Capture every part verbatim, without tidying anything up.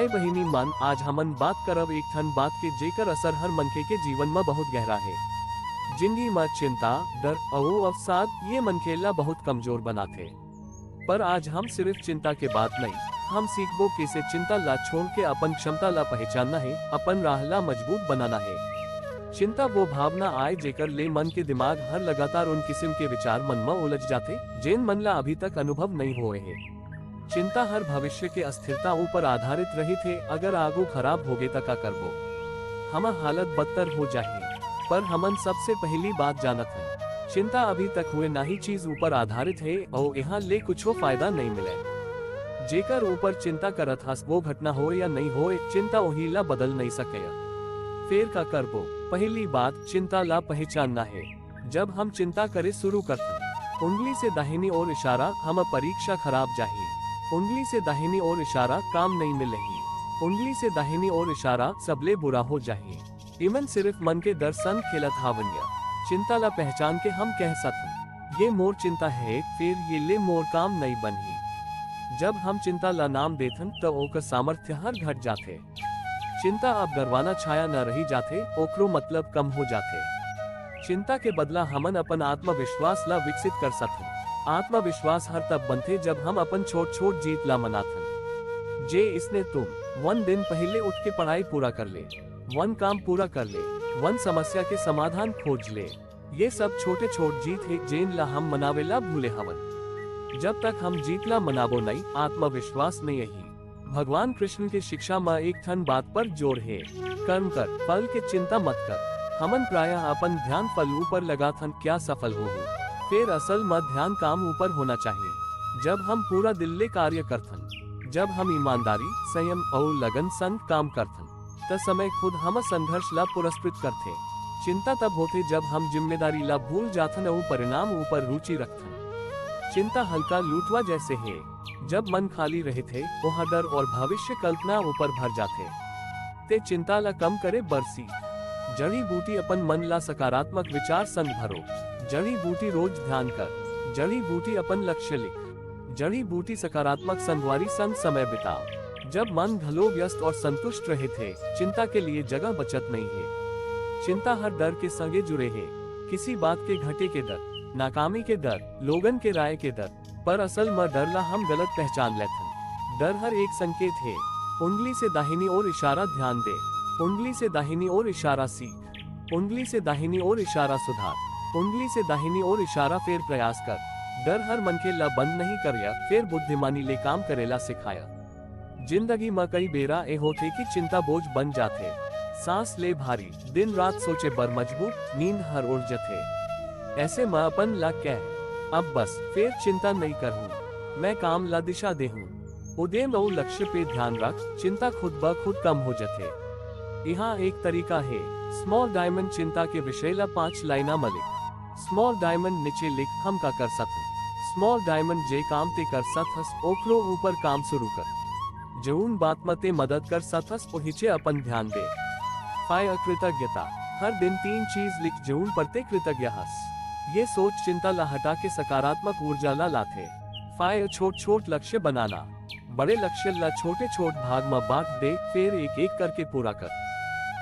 भाई बहिनी मन, आज हमन बात करब एक ठन बात के, जेकर असर हर मनखे के जीवन म बहुत गहरा हे। जिंदगी म चिंता, डर अउ अवसाद ये मनखे ला बहुत कमजोर बनाथे। पर आज हम सिर्फ चिंता के बात नहीं, हम सीखबो किसे चिंता ला छोड़ के अपन क्षमता ला पहचानना हे, अपन राह ला मजबूत बनाना हे। चिंता वो भावना आय, जेकर ले मन के दिमाग हर लगातार उन किस्म के विचार मन म उलझ जाथे, जेन मन ला अभी तक अनुभव नहीं होए हे। चिंता हर भविष्य के अस्थिरता ऊपर आधारित रहिथे, अगर आगू खराब होगे त का करबो? हमर हालत बदतर हो जाही। पर हमन सबसे पहली बात जानत हन, चिंता अभी तक हुए नाही चीज ऊपर आधारित हे, अउ यहाँ ले कुछो फायदा नहीं मिले। जेकर ऊपर चिंता करत हस, वो घटना हो या नहीं होए, चिंता ओही ला बदल नहीं सके। फेर का करबो? पहली बात, चिंता ला पहचानना हे। जब हम चिंता करे शुरू करथन, उंगली से दाहिनी ओर इशारा, हम परीक्षा खराब जाही। उंगली से दाहिनी ओर इशारा, काम नहीं मिलही। उंगली से दाहिनी ओर इशारा, सबले बुरा हो जाही। इमन सिर्फ मन के डर संग खेलत हावंय। चिंता ला पहचान के हम कह सकथन, ये मोर चिंता हे, फेर ये ले मोर काम नहीं बनही। जब हम चिंता ला नाम देथन, त ओकर सामर्थ्य हर घट जाथे। चिंता अब डरवाना छाया न रही जाथे, ओकरो मतलब कम हो जाथे। चिंता के बदला हमन अपन आत्मविश्वास ला विकसित कर सकथन। आत्मविश्वास हर तब बनथे, जब हम अपन छोट-छोट जीत ला मनाथन। जे इसने तुम वन दिन पहले उठ के पढ़ाई पूरा कर ले, वन काम पूरा कर ले, वन समस्या के समाधान खोज ले। ये सब छोटे-छोट जीत हे, जेन ला हम मनावे ला भूले हवन। जब तक हम जीत ला मनाबो नहीं, आत्मविश्वास नहीं आही। भगवान कृष्ण के शिक्षा म एक ठन बात पर जोर हे, कर्म कर, फल के चिंता मत कर। हमन प्रायः अपन ध्यान फल ऊपर लगाथन, क्या सफल होहू। फेर असल म ध्यान काम ऊपर होना चाहिए। जब हम पूरा दिल ले कार्य करथन, जब हम ईमानदारी, संयम अउ लगन संग काम करथन, त समय खुद हम संघर्ष ला पुरस्कृत करथे। चिंता तब होथे, जब हम जिम्मेदारी ला भूल जाथन अउ परिणाम ऊपर रुचि रखथन। चिंता हल्का लूटवा जैसे हे, जब मन खाली रहिथे, ओहा डर और भविष्य कल्पना ऊपर भर जाथे। ते चिंता ला कम करे बर सीख। जड़ी बूटी अपन मन ला सकारात्मक विचार संग भरो। जड़ी बूटी रोज ध्यान कर। जड़ी बूटी अपन लक्ष्य लिख। जड़ी बूटी सकारात्मक संगवारी संग समय बिताओ। जब मन घलो व्यस्त और संतुष्ट रहिथे, चिंता के लिए जगह बचत नहीं हे। चिंता हर डर के संगे जुड़े हे, किसी बात के घटे के डर, नाकामी के डर, लोगन के राय के डर। पर असल म डर ला हम गलत पहचान लेथन। डर हर एक संकेत हे। उंगली से दाहिनी ओर इशारा, ध्यान दे। उंगली से दाहिनी ओर इशारा, सीख। उंगली से दाहिनी ओर इशारा, सुधार। उंगली से दाहिनी ओर इशारा, फेर प्रयास कर। डर हर मनखे ला बंद नहीं करय, फेर बुद्धिमानी ले काम करे ला सिखाय। जिंदगी म कई बेरा ए होथे कि चिंता बोझ बन जाथे, सांस ले भारी, दिन रात सोचे बर मजबूर, नींद हर उड़ जथे। ऐसे म अपन ला कह, अब बस, फेर चिंता नई करहूं, मैं काम ला दिशा देहूं। उद्यम अउ लक्ष्य पे ध्यान रख, चिंता खुद ब खुद कम हो जथे। इहां एक तरीका हे, स्मॉल डायमंड चिंता के विषय ला पांच लाइना म लिख। स्मॉल डायमंड नीचे लिख, हम का कर सकथन। स्मॉल डायमंड जे काम ते कर सकथस, ओकरो ऊपर काम शुरू कर। जऊन बात म ते मदद कर सकथस, ओहिचे अपन ध्यान दे। फाय कृतज्ञता, हर दिन तीन चीज लिख, जऊन पर ते कृतज्ञ हस। ये सोच चिंता ला हटा के सकारात्मक ऊर्जा ला लाथे। फाय छोट-छोट लक्ष्य बनाना, बड़े लक्ष्य ला छोटे-छोट भाग म बांट दे, फेर एक-एक करके पूरा कर।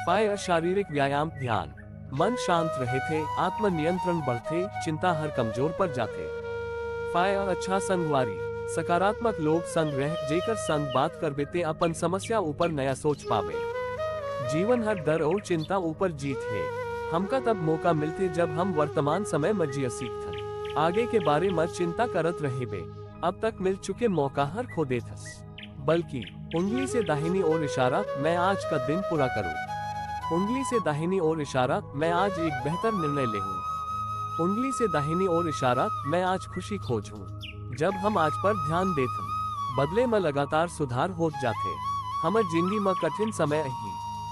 फाय शारीरिक व्यायाम, ध्यान, मन शांत रहिथे, आत्मनियंत्रण बढ़थे, चिंता हर कमजोर पर जाथे। फाय अच्छा संगवारी, सकारात्मक लोग संग रह, जेकर संग बात करबे ते अपन समस्या ऊपर नया सोच पाबे। जीवन हर डर अउ चिंता ऊपर जीत हे। हमका तब मौका मिलथे, जब हम वर्तमान समय म जिय सीखथन। आगे के बारे म चिंता करत रहिबे, अब तक मिल चुके मौका हर खो देथस। बल्कि उंगली से दाहिनी ओर इशारा, मैं आज का दिन पूरा करूं। उंगली से दाहिनी ओर इशारा, मैं आज एक बेहतर निर्णय लेहूं। उंगली से दाहिनी ओर इशारा, मैं आज खुशी खोजहूं। जब हम आज पर ध्यान देथन, बदले म लगातार सुधार होत जाथे। हमर जिंदगी म कठिन समय आही,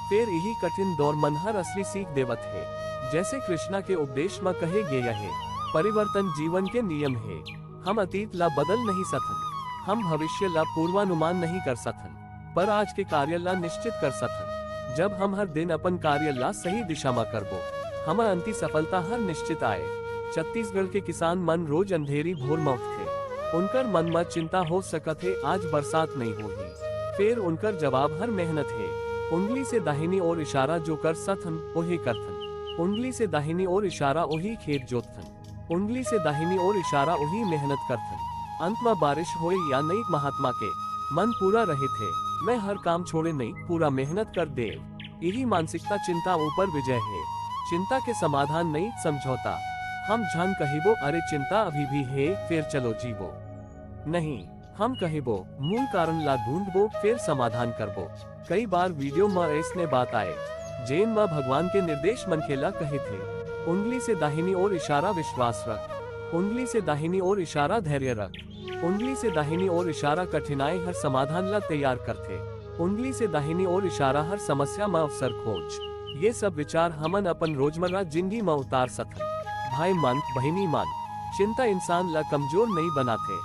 फेर इही कठिन दौर मन हर असली सीख देवत हे। जैसे कृष्णा के उपदेश म कहे गे हे, परिवर्तन जीवन के नियम हे। हम अतीत ला बदल नहीं सकन, हम भविष्य ला पूर्वानुमान नहीं कर सकन, पर आज के कार्य ला निश्चित कर सकन। जब हम हर दिन अपन कार्य ला सही दिशा म करबो, हमर अंतिम सफलता हर निश्चित आए। छत्तीसगढ़ के किसान मन रोज अंधेरी भोर म उठथे, उनकर मन म चिंता हो सकत हे, आज बरसात नहीं होही। फेर उनकर जवाब हर मेहनत हे। उंगली से दाहिनी ओर इशारा जो कर सकथन, ओहे करथन। उंगली से दाहिनी ओर इशारा ओही खेत जोतथन। उंगली से दाहिनी ओर इशारा ओही मेहनत करथन। अंत म बारिश होय या नई, महात्मा के मन पूरा रहिथे। मैं हर काम छोड़े नई, पूरा मेहनत कर देव। यही मानसिकता चिंता ऊपर विजय हे। चिंता के समाधान नई, समझौता। हम झन कहिबो, "अरे चिंता अभी भी हे, फेर चलो जीबो।" नहीं, हम कहिबो, "मूल कारण ला ढूंढबो, फेर समाधान करबो।" कई बार वीडियो म अइसने बात आए, जेन म भगवान के निर्देश मनखे ला कहे थे, "उंगली से दाहिनी ओर इशारा, विश्वास रख। उंगली से दाहिनी ओर इशारा, धैर्य रख। उंगली से दाहिनी ओर इशारा कठिनाई हर समाधान ला तैयार करथे। उंगली से दाहिनी ओर इशारा हर समस्या म अवसर खोज।" ये सब विचार हमन अपन रोजमर्रा जिंदगी म उतार सकथन। भाई मन, बहिनी मन, चिंता इंसान ला कमजोर नई बनाथे,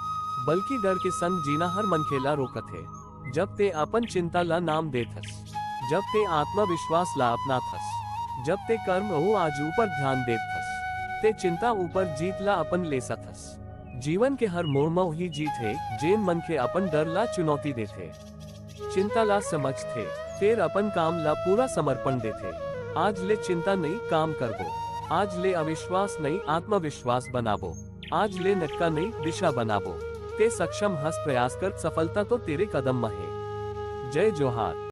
बल्कि डर के संग जीना हर मनखे ला रोकथे। जब ते अपन चिंता ला नाम देथस, जब ते आत्मविश्वास ला अपनाथस, जब ते कर्म अउ आज ऊपर ध्यान देथस, ते चिंता ऊपर जीत ला अपन ले सकथस। जीवन के हर मोड़ म उही जीत हे, जेन मनखे अपन डर ला चुनौती देथे, चिंता ला समझथे, फेर अपन काम ला पूरा समर्पण देथे। आज ले चिंता नई, काम करबो। आज ले अविश्वास नई, आत्मविश्वास बनाबो। आज ले नक्का नई, दिशा बनाबो। ते सक्षम हस, प्रयास कर, सफलता तो तेरे कदम म हे। जय जोहार।